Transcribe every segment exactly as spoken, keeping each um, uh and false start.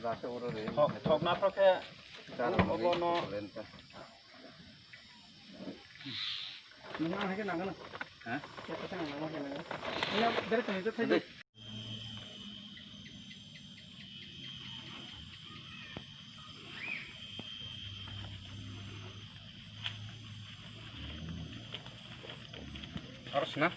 Thok, thok naphro khe obono. Nang hai khe nang nang. Ha? Nang nang. Nya, dere kani je thai. Aros na.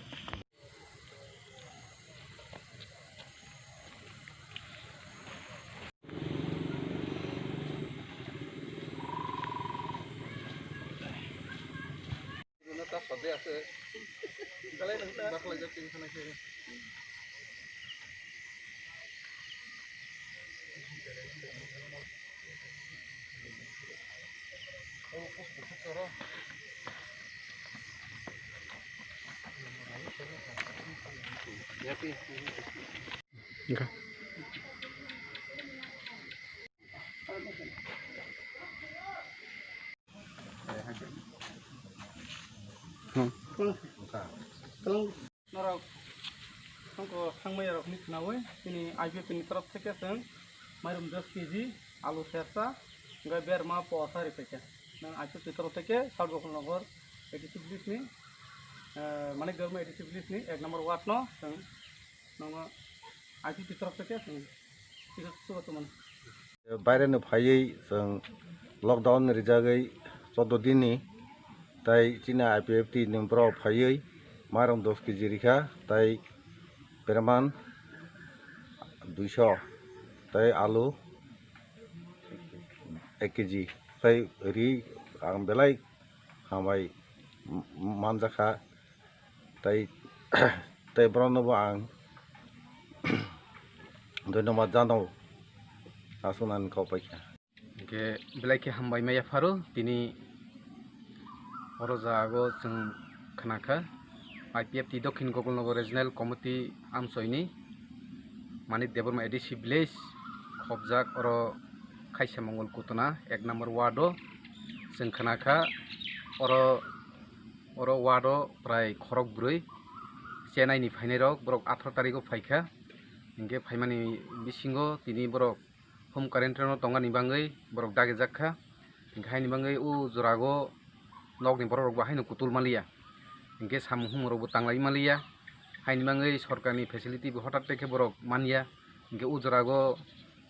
Norok tongkho thangmaya rokni khwnawi chini I P F T ni torof theke chwng mairum dos kg, alu sersa, hwnkhe berma posa ri phaikha. Nang I P F T ni torof theke South Gokulnagar A D C village ni, eh, Manik Debbarma A D C village ni ek number ward no chwng nangno I P F T ni torof theke chwng kisa chubachu mano. Baireni phaiwi chwng lockdown rijagwi chordo dinni, tai chini I P F T ni borok phaiwi mairung dos kg rikha, tai berman duiso, tai alu ek kg, tai ri ang belai hambai manjakha. Tai, tai borokno bo ang dhonyobad jano, aswk nani kok paikha. Hwnkhe belai khe hambai ma yapharo tini oro jago chwng khwnakha I P F T Dokhin Gokulnagar Regional Committee amchoini Manik Debbarma A D C village khobjak oro Khaisa Mongol Kutuna ek number ward o chwng khwnakha oro Oro ward o prai khorok bwrwi Chennai ni phainai rok, borok atharo tarikh o phaikha, hinkhe phaimani bisingo tini borok home quarantine o tongmani bagwi borok dagijak kha, hinkhe haini bagwi o jora o nokni borok rok bo haino kutul maliya, hinkhe samung humung rok bo tanglai maliya, haini bagwi sorkar ni facility bo hotat khe borok manya, hinkhe o jora o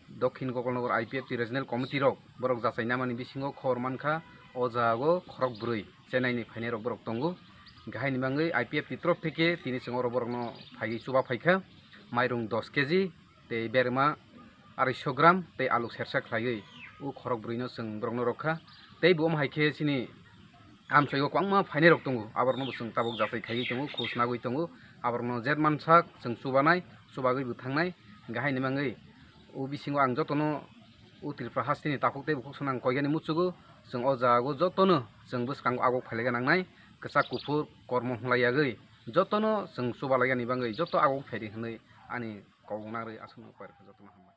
Dokhin Gokulnagar I P F T Regional Committee rok borok jachai namani bisingo khobor mankha, o jaga o khorok bwrwi Chennai ni phainai rok borok tongo. Hwnkhe haini bagwi I P F T torof theke tini chwng oro borokno phaiwi chuba phaikha, mairung dos kg tei berma arai sho gram tei alu sersa khlaiwi o khorok bwrwino chwng borokno rwkha. Tei bo omo hai khe chini amchoigo kwbangma phainai rok tongo, aborokno bo chwng tabuk jachai khaiwi tongo, khus nagwi tongo, aborokno jet mansak chwng chubanai, chubagwi bo thangnai, hwnkhe haini bagwi o bisingo ang jotono o Tripura hasteni takhuk tei bukhuk swnang koigani muchugo, chwng o jaga o jotono chwng bwskango aguk phailaina nangnai, kwchak kuphur kormo hwnlaiyagwi jotono chwng chubalainani bagwi joto aguk phaidi hwnwi ani kok nangri aswkno jotono hambai.